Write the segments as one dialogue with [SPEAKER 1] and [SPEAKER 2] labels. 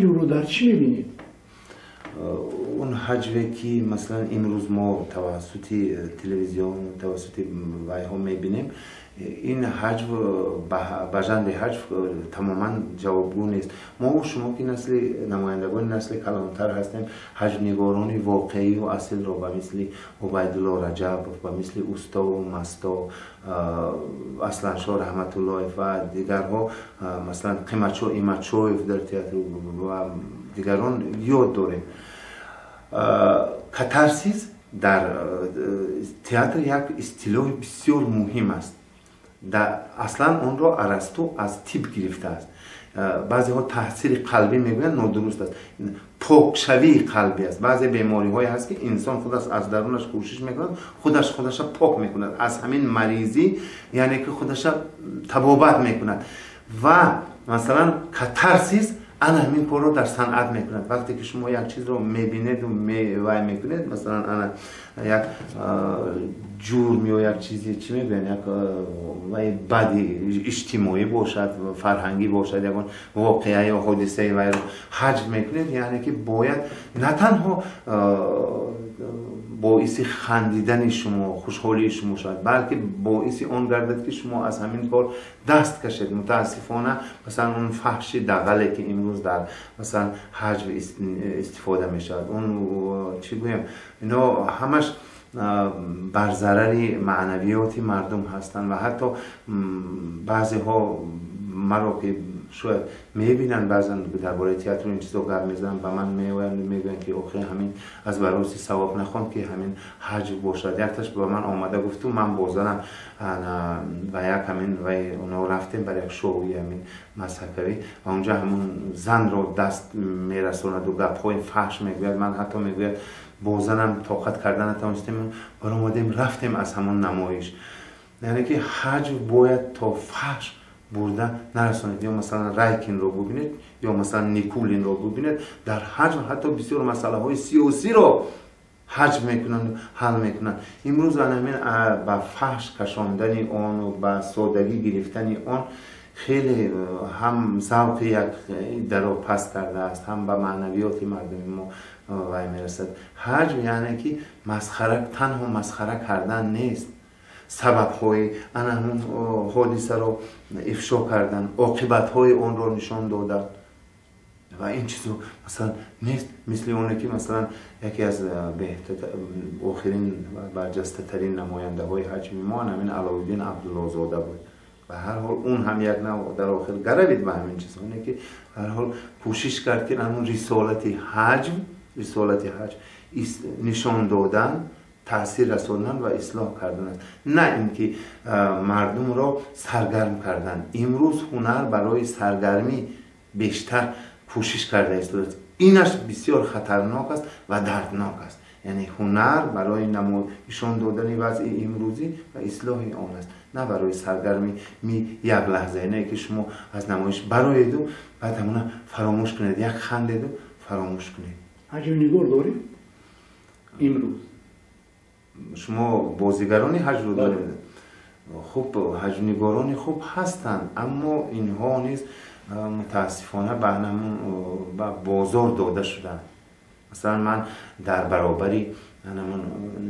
[SPEAKER 1] Ҳаҷвро дар чӣ мебинед?
[SPEAKER 2] Он ҳаҷве ки масалан имрӯз мо тавассути телевизион, тавассути вайҳо мебинем, ин ҳаҷв ба жанри ҳаҷв тамоман ҷавобгӯ нест. Мо шумо ки насли намояндагони насли калонтар ҳастем, ҳаҷвнигорони воқеию асилро ба мисли Убайдулло Раҷабов, ба мисли Устову Масто, Асланшо Раҳматуллоев ва дигарҳо, масалан Қиматшо Иматшоев дар театр ва дигарон ёд дорем. Катарсис дар театр як истилоҳи бисёр муҳим аст. Аслан онро Арасту аз тиб гирифтааст. Баъзеҳо таъсири қалбӣ мегӯянд, нодуруст аст. Покшавии қалбӣ аст. Баъзе бемориҳое ҳаст, ки инсон худаш аз дарунаш кӯшиш мекунад, худаш худаша пок мекунад аз ҳамин маризӣ, яъне ки худаша табобат мекунад. Ва масалан катарсис ана ҳамин корро дар санъат мекунад. Вақте ки шумо як чизро мебинеду вай мекунед, масалан ана як ҷурм ё як чизи чӣ мегӯянд, як вай бади иҷтимоӣ бошад, фарҳангӣ бошад, ягон воқеа ё ҳодисаи вайро ҳаҷв мекунед, яъне ки бояд на танҳо боиси хандидани шумо, хушҳолии шумо шавад, балки боиси он гардад, ки шумо аз ҳамин кор даст кашед. Мутаассифона масалан он фаҳши дағале ки имрӯз дар масалан ҳаҷв истифода мешавад, он чӣ гӯем, ино ҳамаш бар зарари маънавиёти мардум ҳастанд. Ва ҳатто баъзеҳо маро ки шояд мебинанд, баъзан дар бораи театру ин чизо гап мезананд, ба ман меоянд, мегӯянд, ки охир ҳамин аз бароси савоб нахон, ки ҳамин ҳаҷв бошад. Якташ ба ман омада гуфту ман бо занам ба як ҳамин вай оно рафтем бар як шоуи ҳамин мазҳакавӣ ва онҷа ҳамун занро даст мерасонаду гапҳои фаҳш мегӯяд. Ман ҳатто, мегӯяд, бо занам тоқат карда натавонистем, баромадем, рафтем аз ҳамон намоиш. Яъне ки ҳаҷв бояд то фаҳш бурда нарасонед. Ё масалан Райкинро бубинед, ё масалан Никулинро бубинед, дар ҳаҷв ҳатто бисёр масъалаҳои сиёсиро ҳаҷв мекунанд, ҳал мекунанд. Имрӯз ана ҳамин ба фаҳш кашондани ону ба содагӣ гирифтани он хеле ҳам завқи як даро паст кардааст, ҳам ба маънавиёти мардуми мо вай мерасад. Ҳаҷв яъне ки масхара, танҳо масхара кардан нест, сабабҳои ана ҳамун ҳодисаро ифшо кардан, оқибатҳои онро нишон додан ва ин чизо масалан нест. Мисли оне ки масалан яке аз охирин барҷастатарин намояндаҳои ҳаҷви мо ҳамин Алоуддин Абдуллозода буд. Ба ҳар ҳол он ҳам як нав дар охир гаравид ба ҳамин чизоне, ки ҳар ҳол кӯшиш кард, ки ҳамун рисолати ҳаҷв нишон додан, таъсир расондан ва ислоҳ кардан аст, на ин ки мардумро саргарм кардан. Имрӯз ҳунар барои саргармӣ бештар кӯшиш карда истодааст. Инаш бисёр хатарнок аст ва дарднок аст. Яъне ҳунар барои нишон додани вазъи имрӯзӣ ва ислоҳи он аст, на барои саргармии як лаҳза, не ки шумо аз намоиш бароеду баъд ҳамона фаромӯш кунед, як хандеду фаромӯш кунед.
[SPEAKER 1] Ҳаҷвнигор дорем имрӯз?
[SPEAKER 2] Шумо бозигарони ҳаҷвро доред? Хуб, ҳаҷвнигорони хуб ҳастанд, аммо инҳо низ мутаассифона ба бозор дода шуданд. Масалан ман дар баробари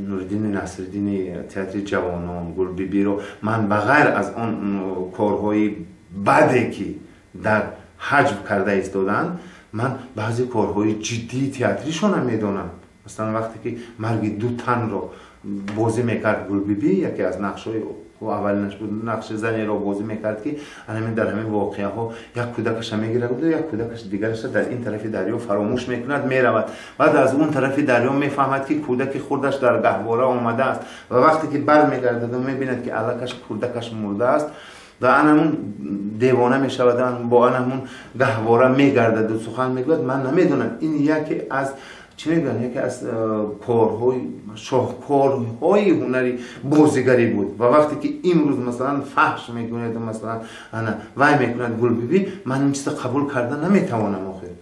[SPEAKER 2] Нуриддини Насриддини театри ҷавонон, Гулбибиро, ман ба ғайр аз он корҳои баде, ки дар ҳаҷв карда истодаанд, ман баъзе корҳои ҷиддии театришонам медонам. Масалан вақте ки марги ду танро бозӣ мекард Гулбибӣ, яке аз нақшҳои аввалинаш буд, нақши занеро бозӣ мекард, ки анамин дар ҳамин воқеаҳо як кӯдакаша мегирад, як кӯдакаш дигараша дар ин тарафи дарё фаромӯш мекунад, меравад. Баъд аз он тарафи дарё мефаҳмад, ки кӯдаки хурдаш дар гаҳвора омадааст, ва вақте ки бармегардаду мебинад, ки аллакаш кӯдакаш мурдааст ва анамун девона мешавад, бо анамун гаҳвора мегардаду сухан мегӯяд: «Ман намедонам». Ин яке аз, чӣ мегӯянд, яке аз корҳои шоҳкорҳои ҳунари бозигарӣ буд. Ва вақте ки имрӯз масалан фаҳш мекунад, масалан ана вай мекунад Гулбибӣ, ман ин чиза қабул карда наметавонам охир.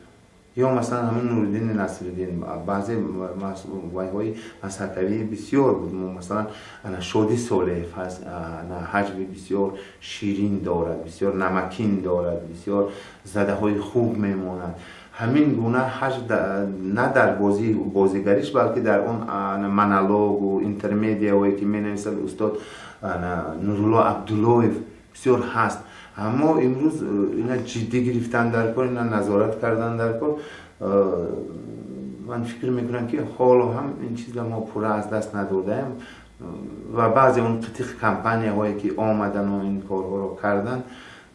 [SPEAKER 2] Ё масалан ҳамин Нуриддини Насриддин баъзе вайҳои мазҳакавии бисёр буд. Масалан ана Шоди Солеҳев ҳаст, ҳаҷви бисёр ширин дорад, бисёр намакин дорад, бисёр задаҳои хуб мемонад. Ҳамин гуна ҳаҷв на дар бозигариш, балки дар он монологу интермедияҳое ки менависад устод Нурулло Абдуллоев бисёр ҳаст. Аммо имрӯз ина ҷиддӣ гирифтан дар кор, ина назорат кардан дар кор. Ман фикр мекунам, ки ҳоло ҳам ин чизро мо пурра аз даст надодаем ва баъзе он қитиқ компанияҳое ки омадану ин корҳоро карданд,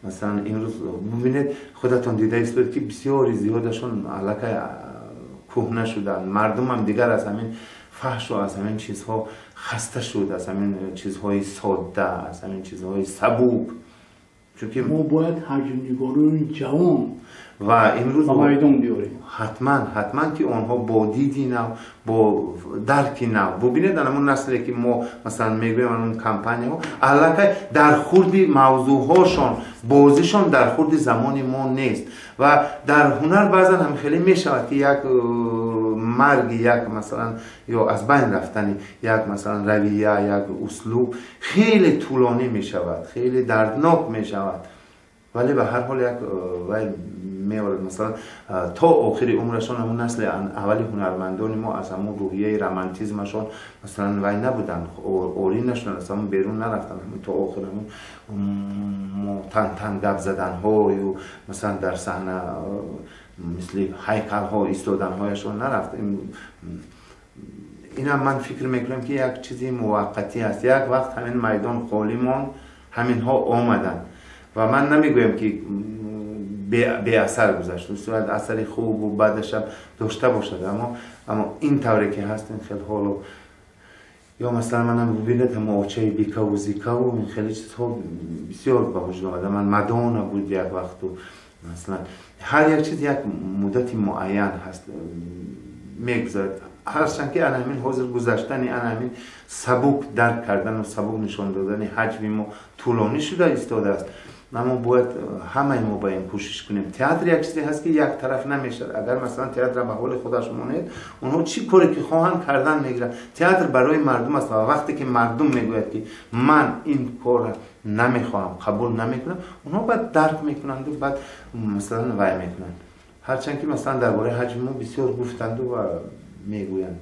[SPEAKER 2] масалан, имрӯз бубинед, худатон дида истоед, ки бисёри зиёдашон аллакай кӯҳна шуданд. Мардумам дигар аз ҳамин фаҳшу аз ҳамин чизҳо хаста шуд, аз ҳамин чизҳои содда, аз ҳамин чизҳои сабук. Чунки
[SPEAKER 1] мо бояд ҳаҷвнигорони ҷавон
[SPEAKER 2] ва имрӯз
[SPEAKER 1] ба майдон биёрем.
[SPEAKER 2] Ҳатман, ҳатман, ки онҳо бо диди нав, бо дарки нав. Бубинед, анамун насле ки мо, масалан, мегӯем, анун компанияҳо аллакай дар хурди мавзӯъҳошон, бозишон дар хурди замони мо нест. Ва дар ҳунар баъзан ҳам хеле мешавад, ки як марги як, масалан, ё аз байн рафтани як, масалан, равия, як услуб хеле тӯлонӣ мешавад, хеле дарднок мешавад, вале ба ҳар ҳол як вай меорад. Масалан, то охири умрашон ҳамун насли аввали ҳунармандони мо аз ҳамун рӯҳияи романтизмашон, масалан, вай набуданд, орӣ нашуданд, аз ҳамун берун нарафтанд. То охир ҳамун тан-тан гап заданҳою, масалан, дар саҳна мисли ҳайкалҳо истоданҳояшон нарафт. Инам ман фикр мекунам, ки як чизи муваққатӣ аст. Як вақт ҳамин майдон холӣ монд, ҳаминҳо омаданд ва ман намегӯям, ки беасар гузашт, сурат асари хубу бадашам дошта бошад, аммо ин тавре ки ҳаст, ин хел ҳоло ё, масалан, манам бубинед, ҳамо очаи бикаву зикаву ин хеле чизҳо бисёр ба вуҷуд омада. Ман Мадона буд як вақту, масалан, ҳар як чиз як муддати муайян ҳаст, мегузарад. Ҳарчанд ки ана ҳамин ҳозир гузаштани ана ҳамин сабук дарк кардану сабук нишон додани ҳаҷви мо тӯлонӣ шуда истодааст, аммо бояд ҳамаи мо ба ин кӯшиш кунем. Театр як чизе ҳаст, ки як тараф намешавад. Агар, масалан, театрро ба ҳоли худаш монед, онҳо чӣ коре ки хоҳанд кардан мегиранд. Театр барои мардум аст ва вақте ки мардум мегӯяд, ки ман ин корро намехоҳам, қабул намекунам, онҳо баъд дарк мекунанду баъд, масалан, вай мекунанд. Ҳарчанд ки, масалан, дар бораи ҳаҷви мо бисёр гуфтанду ва мегӯянд.